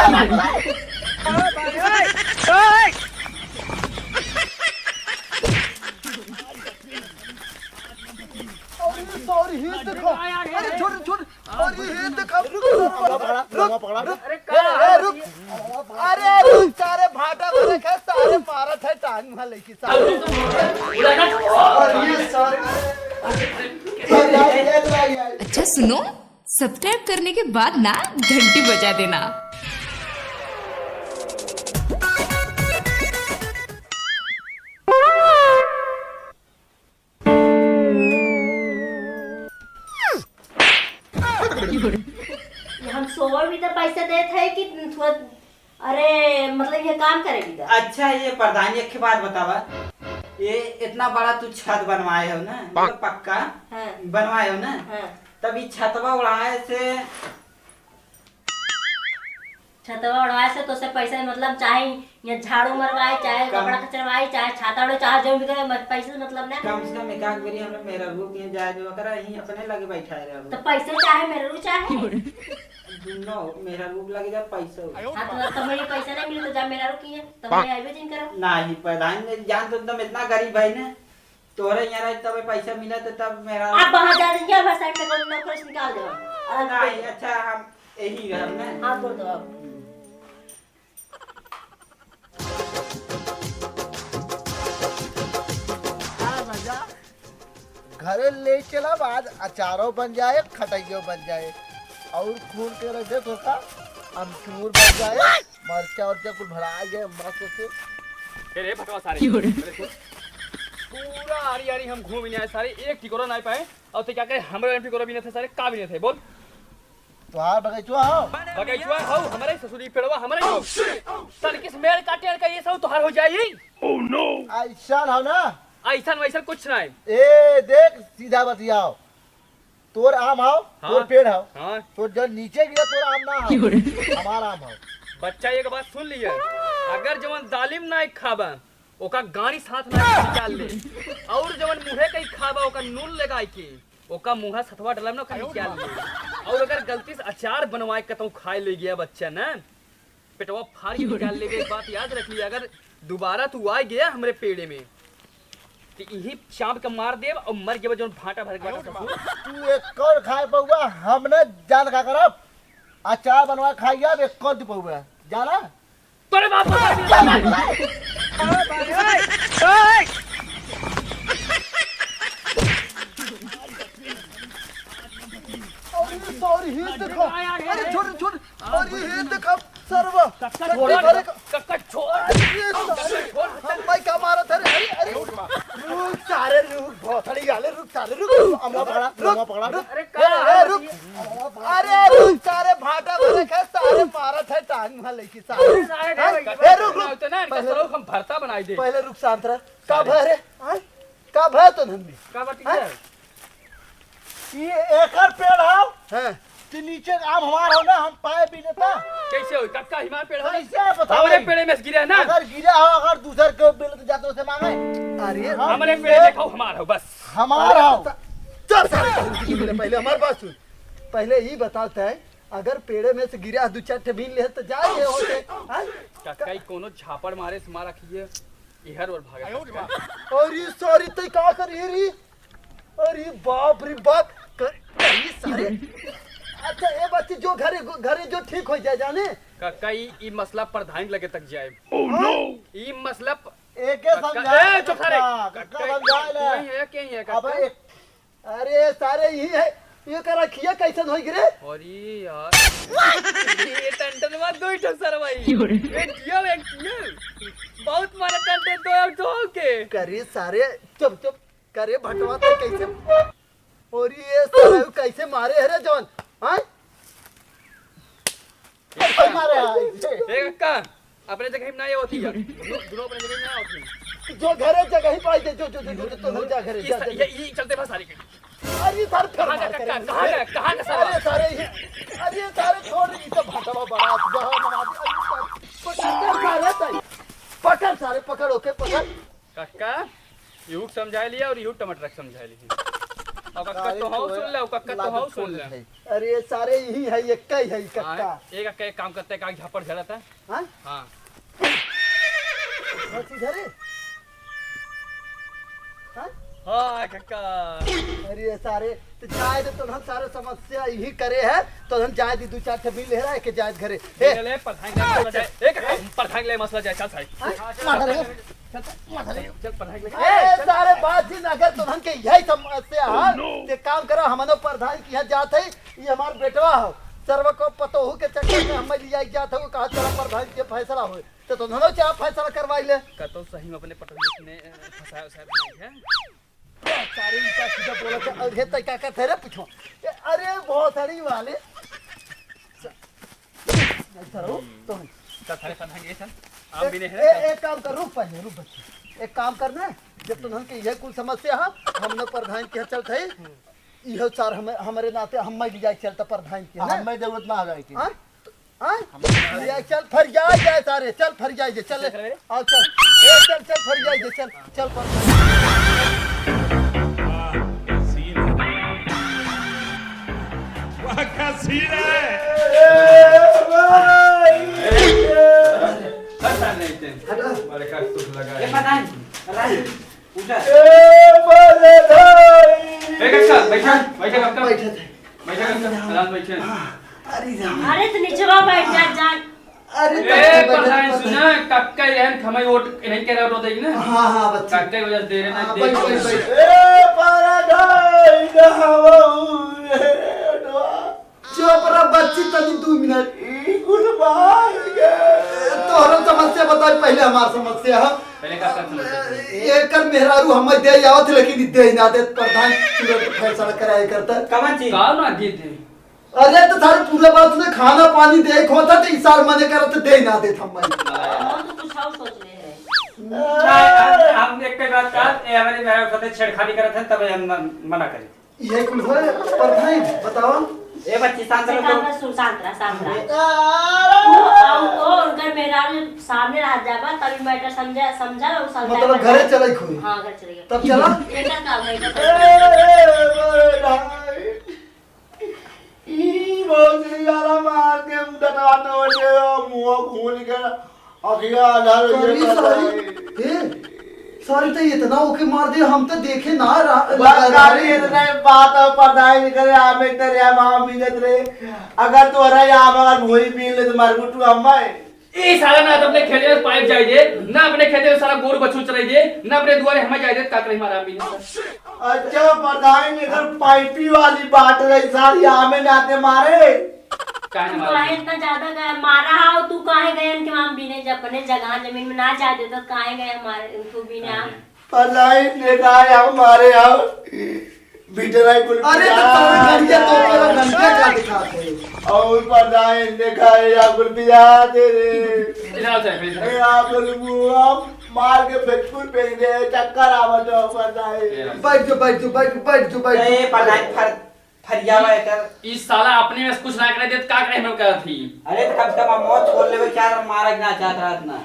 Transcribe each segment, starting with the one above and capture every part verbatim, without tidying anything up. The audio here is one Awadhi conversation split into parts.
अरे सॉरी, ये देखो। अरे छोड़, छोड़। अरे ये देखो, रुक, रुक, रुक, रुक, रुक। अरे रुक। अरे रुक, सारे भाटा भरे खे, सारे मारत है टांग में लेके सारे। अरे ये सारे। अच्छा सुनो, सब्सक्राइब करने के बाद ना घंटी बजा देना। ये हम सोए भी तो पैसा देत है कि थोड़ा, अरे मतलब ये काम करे भी तो। अच्छा ये प्रधान, एक बात बतावा, ये इतना बड़ा तू छत बनवाए हो ना, मतलब पक्का हाँ। बनवाए हो ना, हाँ। तब ये छतवा उड़ाए से छतवा ओढ़वाए से तोसे पैसा मतलब चाहे या झाड़ू मरवाए, चाहे कपड़ा कचरवाए, चाहे छाता ओढ़े, चाहे जो भी करे, मत-, पैसे से मतलब ना। कम से कम एक आध बेरी हमरा मेहरारू के यहाँ जाए जो ओकरा यहीं अपने लगे बैठाए रहे। तो पैसे चाहे मेहरारू चाहे। दुनो मेहरारू के लगे जा पैसा। हाँ, तो तुम्हें पैसा नहीं मिले तो जा मेहरारू की है, तो हमें आइबे जिन करा। नहीं, प्रधान ने जान तो एकदम इतना गरीब है ना, तोहरे यहाँ रहे तबे पैसा मिला तो तब मेरा आप वहाँ जा रही है, हमारे साइड में कौन नौकर से निकाल दो। और नहीं, अच्छा हम यही घर में। हाँ, बोल दो आप। हाँ, राजा, घरे ले चला, आज अचारो बन जाए, खटाइयो बन जाए, और खून के रख दे थोड़ा, अमचूर बन जाए। मरचा उरचा कुल भरा गए, मस्त से। ए रे भटवा सारे। क्यों रे? अरे सुन, पूरा आरी आरी हम घूम आए सारे, एक टिकोरा नहीं पाए। और ते क्या कहे, हमरे टिकोरा भी नहीं थे सारे, का भी नहीं थे, बोल। तोहार बगैचवा हो? बगैचवा हो, हमारे ससुरी पेड़वा, हमारे हो। सारे किस मेड़ काटे का ये सब तोहार हो जाई? ऐसा हो ना? ऐसा वैसा कुछ नहीं। ए, देख, सीधा बतियाओ। तोर आम हाव, हाँ। तोर पेड़ हाव। हाँ। तोर जब नीचे गिरा, तोर आम ना हाव। क्यों रे? हमार आम हाव। बच्चा, एक बात सुन लिया, अगर जवन दालिम ना खाबा, ओका गाड़ी साथ ना निकाल ले, और जवन मुँहे कहीं खाबा, ओका नून लगाई के, ओका मुँहा सथवा डलम ना, ओका निकाल ले। और अगर गलती से अचार बनवाए कतौ खाए ले गया बच्चा ना, पेटवा फाड़ के निकाल लेबे। एक बात याद रख लिया, अगर दोबारा तू आ गया हमरे पेड़े में, तो यही चाप के मार देब और मर गया जौन भाटा भर के बाटा ससुर। तू एक कौन खाए पौवा, हम न जान का करब। अचार बनवा खाई अब एक कौन तू पौवा, जाना? तोरे बाप को मार दिया। अरे सॉरी, ये देखो। अरे छोड़, छोड़। अरे ये देखो, सरवा। कक्का छोड़, अरे, कक्का छोड़। अरे सारे, हम भाई का मारा था रे? अरे, अरे, रुक सारे, रुक, भोसड़ी वाले, रुक सारे, रुक। अमला पकड़ा, रुक, अमला पकड़ा। रुक। अरे, का ए, ए, रुक। अरे, रुक सारे, भाटा भरे खे, सारे मारा था टांग में लेके सारे। अरे, सारे, हैं? भाई, ए, रुक, रुक। इतना इनका पहले सरों हम भरता बनाई दे। पहले रुक, शांत रह। का भय रे? हैं? का भय तो धंधी? का बात हैं? है? ये एकर पेड़ हव, हाँ। कि नीचे आम हमार हव ना, हम पाए भी लेता। कैसे होई? कक्का हमार पेड़ हव? कैसे बताओ हमरे भाई? पेड़े में से गिरे है ना? अगर गिरे हव, अगर दूसर के मिले तो जाते उसे मांगे। अरे, हम हमरे मिले। पेड़े देखो, हमार हव बस। हमार अरे, हव। तो चल सारे, पहले हमार बात सुन। पहले ई बताओ तय, अगर पेड़े में से गिरे दू चार ठे बीन ले तो जाए होते, हाँ? कक्का ई कोनो झापड़ मारे से मारा खिए, इहर ओर भागे। अरे सॉरी, तय का करी री? अरे बाप रे बाप, क-, अरे सारे। अच्छा, ए बच्ची, जो घरे, घरे जो ठीक हो जाए, जाने? कक्का, ई, ई मसला प्रधान लगे तक जाए। Oh no! ई मसला प-, एके कक्का, समझा ए, ले चुप सारे। कक्का, कक्का, कक्का समझा ले। तू ही है, के ही है, अब कक्का? एक, अरे सारे, यही है, ये कर रखिए, कैसन होई गिरे? अरे यार, ये टंटन में दो ही ठो सरवाई। क्यों रे? एक जियो, एक जियो। बहुत मारा टंटन दो, दो के। करे सारे, चुप, चुप। करे भटवा तो कैसे, और ये साला कैसे मारे है रे जवान, हाँ? कैसे मारे है इसे? ए कक्का, अपने जगह ही ना ये होती है। दोनों, दोनों अपने जगह ही ना होती है। जो घरे जगह ही पाई दे, जो, जो, जो, जो, जो, तो हो जा घरे, ये जा, स-, जा, ये, जा। ये चलते बस सारी के। अरे सर, फिर कहाँ मार का, करेंगे। कहाँ का, कहाँ का साला? अरे सारे ये, अरे सारे छोड़, ये तो भटवा बड़ा, जहाँ मना दे, अरे सारे, पकड़ सारे, पकड़ सारे, पकड़, ओके, पकड़। कक्का, इहू के समझाए लिया और इहू टमाटर के समझाए लिया। कक्का तो हौ सुन ले, कक्का तो हौ सुन ले। अरे सारे यही है, एक ही है कक्का। हाँ, एक, एक काम करते, का झापड़ झड़त है। हाँ? हाँ। कौन चीज है रे? हाँ? हाँ, कक्का। अरे सारे, तो जाए दे, तो हम सारे समस्या यही करे है, तो हम जाए दी दो चार ठे मिल ले रहा है कि जाए घरे। ए, ले, ले, पढ़ाई ले, मसला जाए। ए, कक्का, पढ़ाई ले, मसला जाए, चल सारे। हाँ? मार रे। चल, चल, पढ़ाई ले। ए, ए, चल। सारे बात जी, अगर तुमन के यही समस्या है, तो एक काम करो, हमनो प्रधान के यहाँ जात है, ये हमार बेटवा हो, सरवा को पतोहू के चक्कर में हमें लिया जात है, वो कहा चला प्रधान के फैसला होए। तो तुम दोनों क्या फैसला करवाई ले? कतो सही में अपने पटोही ने, अ, फंसाया, फंसाया है। ए, सारे इनका सीधा बोला था, और हे तय क्या करते रे पूछो। ए, अरे भोसड़ी वाले। स-, नहीं सर, हो, तो नहीं। चल, थारे पन्ना ये चल। आम ए, भी नहीं है, ए, चल। एक काम कर, रुक पहले, रुक बच्चे। एक काम करना है, जब तुम के यह कुल समस्या है, हम लोग प्रधान के यहाँ चलते हैं। इहो सार हमें, हमारे नाते हम मैं लिया चलता प्रधान के, ना? हमें जरूरत ना आ जाए के। हाँ? हाँ? हम लिया चल, फरियाई जाए सारे, चल फरियाई जाए, चल। चल रे। आओ चल। ए, चल, चल फरियाई जाए, चल, चल प्रधान। वाह, क्या सीन है। वाह, क्या सीन है। ए, भाई। हटा नहीं थे। हटा। हमारे का सुख लगा ये है। पता नहीं, पता नहीं। पूछा। ए, बड़े भाई। ए, कक्का, बैठा, बैठा, कक्का। बैठे थे। बैठा, कक्का, आराम बैठे। अरे राम। अरे, तो निचवा बैठ जा, जा। अरे, ए, बैठ जा, प्रधान, बैठ जा। सुना, कक्का, एहन खमई वोट, नहीं कह रहा, वोट देगी ना? हाँ, हाँ, बच्चा। कक्का की वजह से दे रहे ना, हाँ, दे बैठ, रहे। बैठ, बैठ। ए, बड़े भाई, ना वो, ए, चुप रह बच्ची, तनी दू मिनट। ई कुल बाहर के। तोहरो समस्या बताई, पहले हमार समस्या है। पहले का कर समस्या है? एकर मेहरारू हमें दे आवत, लेकिन ई दे ना देत, प्रधान तुरंत फैसला कराए करता। कवन चीज? का ना देत है? अरे तो सारे पूरा बात में खाना पानी दे खोता तो ई सार मने करत दे ना देत हम। हम तो कुछ और सोच ले है। ना, हम, हम एक के बात का, ए हमारी मेहरारू साथे छेड़खानी करत है, तब हम मन-, मना करी। ये कुल होए, प्रधान, बताओ। ए बच्ची, शांत रह, शांत रह, सुन, शांत रह, शांत रह। अरे। तू, तू उनकर मेहरारू सामने रह जाबा, तभी matter समझा, समझा, और समझा मतलब घरे चले खुद? हाँ, घर चले गए। तब चला? एकर का भाई, ए, ए, ए, भाई। ई भोसड़ी वाला मार के मुंह दतवा तोड़ दे, मुंह खून के अखिया आधा हो गया, सॉरी, सॉरी। ए, सॉरी, तो इतना ओके मार दे, हम तो देखे ना रहा, बस लगा खाली रहे। इतना ही बात है, पढ़ाई नहीं करे, आमे तेरे यहाँ वहाँ मिलत रहे। अगर तोहरा यहाँ हमार भोई पी ले, तो मार बुटू हम भाई। ए, साला ना तो अपने खेते में पाइप जाए दे, ना अपने खेते में साला गोरू बछरू चराई दे, ना अपने दुआरे हमें जाए दे, का करे हमारा आदमी ने। अच्छा, पढ़ाई नहीं कर, पाइपी वाली बात रही सारी, आमे नाते मारे। काहे ना तू मारे? काहे इतना ज्यादा गया, मारा हो तू, काहे गए इनके माम बीने जब अपने जगह जमीन में ना जाए दे तो काहे गए हमारे तू बीने? काहे? पढ़ाई ने कहा हमारे यहाँ बिटराई कुल अरे तो तोरे घंटे तो तेरा घंटे का दिखाते हैं। और पढ़ाई ने कहा या कुल बिया दे रे। इधर आ जाए, इधर। ए, आप लोग मुंह आप मार के फेंकून फेंक दे, चक्कर आवत हो पढ़ाई। बैठ जाओ, बैठ जाओ, बैठ, बैठ जाओ, बैठ ए, जाओ। पढ़ाई फर फरियावा एकर। ई साला अपने में से कुछ ना करे देत, का करे हम करत ही? अरे, तो कम से कम हम मौत छोड़ लेवे, क्या मारा के ना चाहत रहत ना।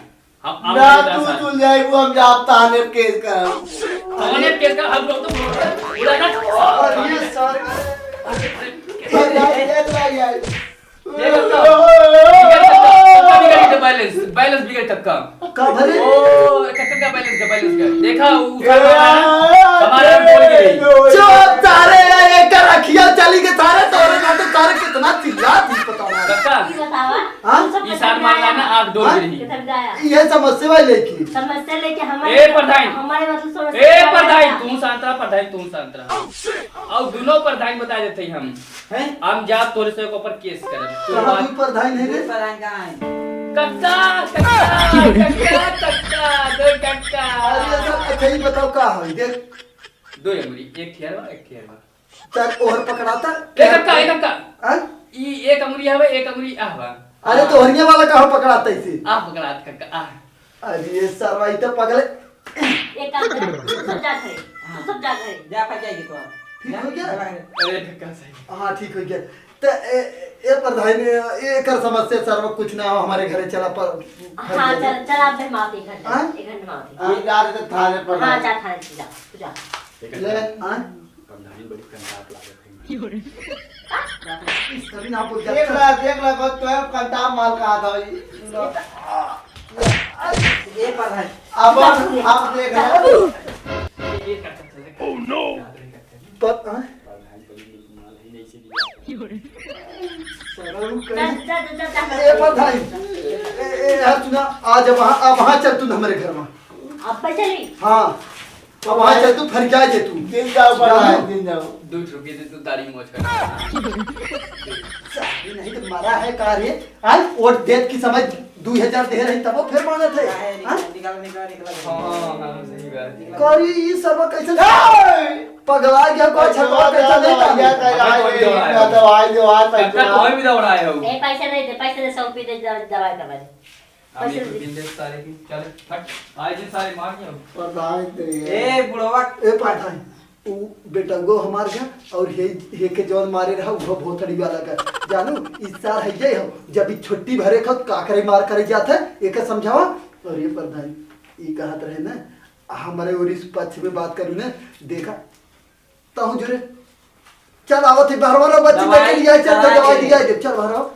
हम, हम ना नहीं तू बता चुल जाए, वो हम जाब थाने में केस करब। थाने में केस कर, हम लोग तो बोल रहे हैं। बुला ना। और ये सर, अरे, अरे, अरे, अरे, अरे, अरे। ये बताओ, बिगड़ टक्का, टक्का बिगड़ गई, balance, balance बिगड़ टक्का। का भरे? ओ, टक्का का balance का, balance का। देखा, उ साला हमारा, हमारा बोल के गई। चुप सारे, एकर अखिया चली के सारे, तोरे ना तो सारे कितना चिल्ला थी, पता ना। टक्का। ई बतावा, हाँ? तू सब ई साथ मारला ना, आँख डोल हाँ? गई। किधर जाया? ये समस्या वाली लेके। समस्या लेके हमारे, ए, प्रधान। हमारे मतलब समस्या ए, क्या प्रधान, है? तू शांत रहा, प्रधान, तू शांत रहा। और दोनों प्रधान बता देते हैं हम। हैं? हम जाब तोरे से ओकर ऊपर केस करब। तो कहाँ बात तू प्रधान है रे? प्रधान कहाँ है? कक्का, कक्का, कक्का, कक्का, दो कक्का। अरे सर, अच्छा ही बताओ का है? देख। दो अंगुरी, एक ठेर बा, एक ठेर बा। चल, ओहर पकड़ाता। ए कक्का, ए कक्का। हाँ? ई एक अंगुरी हवे, एक अंगुरी आह बा। अरे तो हरिया वाला कहाँ पकड़ाता इसे? आह पकड़ात कक्का, आह। अरे ये सरवा, ई तो पगले। एक काम कर, तू सब जा घरे, तू सब जा घरे। जा, फट जाएगी तो। ठीक हो गया? जा घरे। अरे, धक्का सही। हाँ, ठीक हो गया। तो ए, ए प्रधान, ए, एकर समस्या सरवा कुछ ना हो, हमारे घरे चला पर, हाँ, चल, चल, आप घर में आओ, एक घंटे, हाँ? एक घंटे में आओ। ये जा रहे थे थाने पर। हाँ, जा थाने से, जा, तू जा। ले, हाँ? प्रधानी बड़ी कंटाप लागत है। इस तरह ना बोल देख ला, देख ला, बस तो है, कंटाप माल कहा था भाई। ये पर है। अब, अब देख ला। ये, ये करता चले। Oh no! पर, हाँ? प्रधान बड़ी नीक माल है, नहीं से दिया। सरऊ कहीं। जा, जा, जा, जा, जा। ए, प्रधान। ए, ए, यार, तू ना, आ जा वहाँ, आ वहाँ चल तू ना हमारे घर में। अब चली? हाँ। अब वहाँ चल तू, फरिका जे तू। दिन जाओ, प्रधान, जाओ। दिन जाओ। दो रुपये दे तू, दाढ़ी मोछ कर। चाबी नहीं तो मरा है का रे? आज वोट देत की समय दो हजार दे रही, तब वो फिर मांगत है। हाँ? निकाल, निकाल, निकाल। हाँ, हाँ, सही बात है। करी ई सब कैसे? ए! पगला गया, कोई छतवा कैसे नहीं कामे? दवाई दो, आज पैसा। कक्का, तुम्हें भी दौड़ाए हो। ए, पैसे नहीं दे, पैसे दे, सौ रुपये दे, दवा-, दवाई का बारे। हम पैसे एक दे। दिन दे सारे की, चल, हट। आज ही सारे मार दिया। प्रधान दे। ए, बुढ़वा। ए, प्रधान। उ बेटउगो हमार का और हे, हे के जौन मारे रहा, उहो भोथड़ी वाला का। जानू, ई सार है ये हो, जब ई छुट्टी भरे खा, का करे मार करे जात है, एके समझावा। और ये प्रधान, ई कहत रहे ना, हमारे और इस पक्ष में बात करू ना, देखा, ताहू जुरे, चल आवत है, बहरवा रहो, बच्ची दवाई देखे लिया, चल, चल, दवाई दवाई दे। दिया, चल, बहरवा।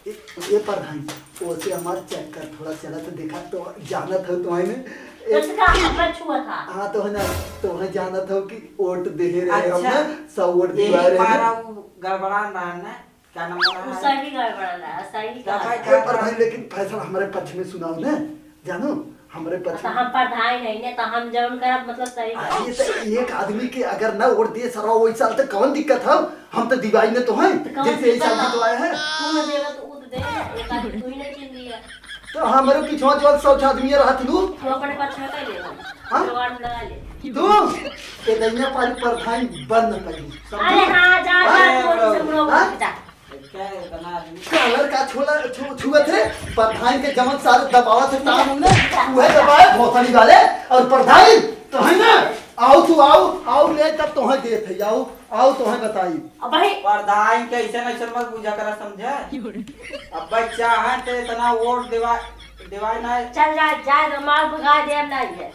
ए, ए प्रधान, ओसे हमार चक्कर थोड़ा चला तो देखा तो जानत हो तुम्हें में। ए, उसका हाथ छुआ था। हाँ, तो है ना, तो है जानत हो कि वोट दे रहे हम अच्छा, ना, सब वोट यही दिवा रहे मारा हैं। वो गड़बड़ान रहा ना, क्या नाम रहा वो है? सही गड़बड़ा रहा, सही दवाई कहा। ए प्रधान, लेकिन फैसला हमारे पक्ष में सुनाओ ना, जानो, हमरे तो पति हम प्रधान है ने, तो हम जौन करब, मतलब, सही करब। अरे, तो एक आदमी के अगर ना वोट दिए सरवा वही साल, तो कौन दिक्कत है? हम तो दिवाई ने तो हैं, तो कौन जैसे यही साल दिक्कत है? जितवाए हैं। तू ना देगा तो ऊ तो दे, एक आदमी तू ही नहीं चुन दिया। तो हमरे पीछवा जो सौ आदमी रहत लू। तू अपने पक्ष में कर ले, हाँ? जुगाड़ लगा ले। तू, ये दैया पारी प्रधान बन न पाई। अरे हाँ, जा, जा, हाँ? तू से बुढ़ऊ हाँ? जा। क्या है, इतना आदमी? कलर का छोला, छु-, छुअत है, प्रधान के जमन सारे दबावत है, तान उन्हें, उहे दबाए भोसड़ी वाले, और प्रधान, तो है ना, आओ तू, आओ, आओ ले, तब तोहे देत है, आओ, आओ तोहे बताई। अब भाई प्रधान के ऐसे नहीं मत बुझा करा, समझे? अब भाई चाहे तो इतना वोट देवा, देवाए ना। चल जा, जा, मार भगा दे, हम नहीं है।